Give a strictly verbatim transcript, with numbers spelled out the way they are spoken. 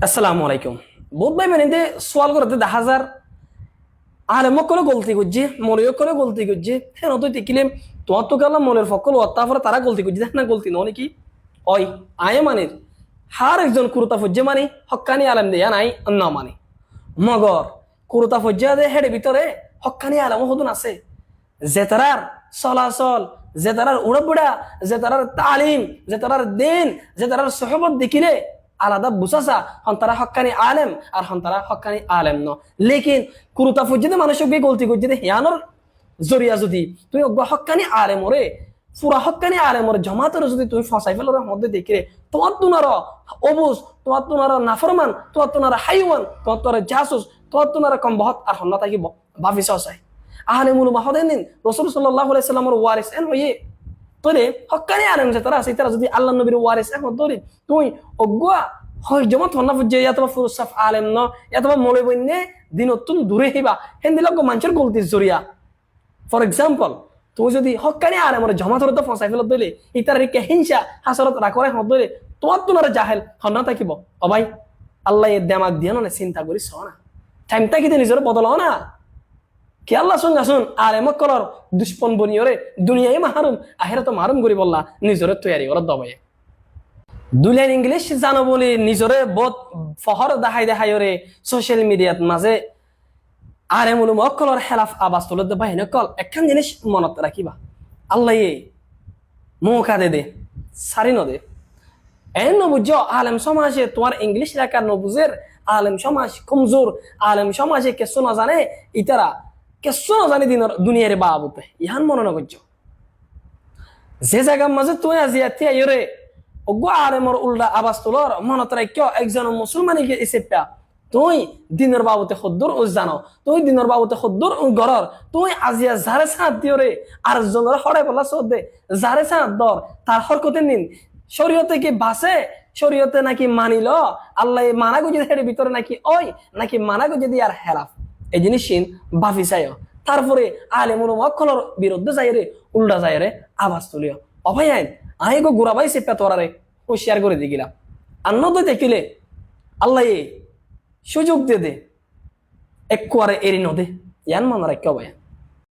Assalamu alaikum. Bout bái bóinde sual goré de dahá zar, alem ókkole golti goijjé, moloi ókkole golti goijjé, héen ói tákile tuáñttu kiyólla moloir fokkól uwattáfore tará golti goijjé de, héen golti noó né ki? Ói, aññí manir, hár ekzon kuruta foijjé mani hókkani alem de yían aññí no mani. Mogor kuruta foijjé de héçe bútore hókkani alem ó hodún asé. Zetarár solasol, zetarár uçá-búça, zetarár taalim, zetarár din, zetarár sohóbot dekíle alada buzá za, hontará hókkani alem ar hontará hókkani alem no. Lekin kuruta foijjé de manúic uggúa golti goijjé de, híanor zoriya zodi tuñí uggúa hókkani alemoré, fura hókkani alemor jomátoré zodi tuñí fosai félore hoódde dekíle, tuáñttun aró obuz, tuáñttun aró naforman, tuáñttun aró háiwan, tuáñttun aró jasus, tuáñttun aró kombohót ar hon tákibo? Báfi só sai. Alem ulama hoódde endin Rosul sallallahu alaihi wasallamor waris en hoiyé. Tóile hókkani alem zetará asé, ítara zodi Allar nobir waris en hoódde óile, tuñí uggúa hoi jomátor hon foijjé, yátoba furusaf alem no, yátoba moloi boinne dinottún duré híba. Héndilla uggúa manúicor goltir zoriya. For example, tuñí zodi hókkani alemor jomátoré fosai félodde óile, ítarar ikká hínca hásorot rakóre hoódde óile, tuáñttun aró jahel hon tákibo? Ó bái, Allaye demak diyé noné, sinta gorí soó na. Thaim tákite nizoré bodolo na. Kiyólla sún gasún, alem ókkolor ducmon boniyóre duniyai maharum, ahérato maharum goríbolla nizoré toiyari goró de bái. Dui lain Inglic zano buli nizoré bout fohór dahái daháiyóre social mediat mazé alem ulama ókkolor hélaf abas tulódde báiyain ókkol, ekkán jiníc monot rakíba. Allaye mouka de de, sári no de. Eén no buijjó, alem sómaje tuáñr Inglic leká no buzér, alem sómaj komzur, alem sómaje kessú no zane, ítara kessú no zane dinor, duniyair babute. Yián mone no goijjó. Ze zagar mazé tuñí aziya tíyaiyóre uggúa alemor uldha abas tulór, monot raikkó, ekzon musolman hísafe tuñí dinor babute hoddúr zano, tuñí dinor babute hoddúr gorór, tuñí aziya zaré sáñt diyóre ar zonoré hóçaibolla soódde, zaré sáñt dor, tar hórkote nin, córiyote ki basé, córiyote náki mani lo, Allaye mana goijjé de héçe bútore náki ói, náki mana goijjé de yar hélaf. E jiníc ín báfi saiyó. Tarfore alem ulama ókkolor biruddé zaiyóre, uldha zaiyóre abas tuliyó. Ó báiyain, aññí eggúa gura bái hísafe tuáñrare húciyar gorí di gilám. Ar no de dekíle Allaye cúzuk de de, ekkuare eri no de. Yián mone raikkó báiyain.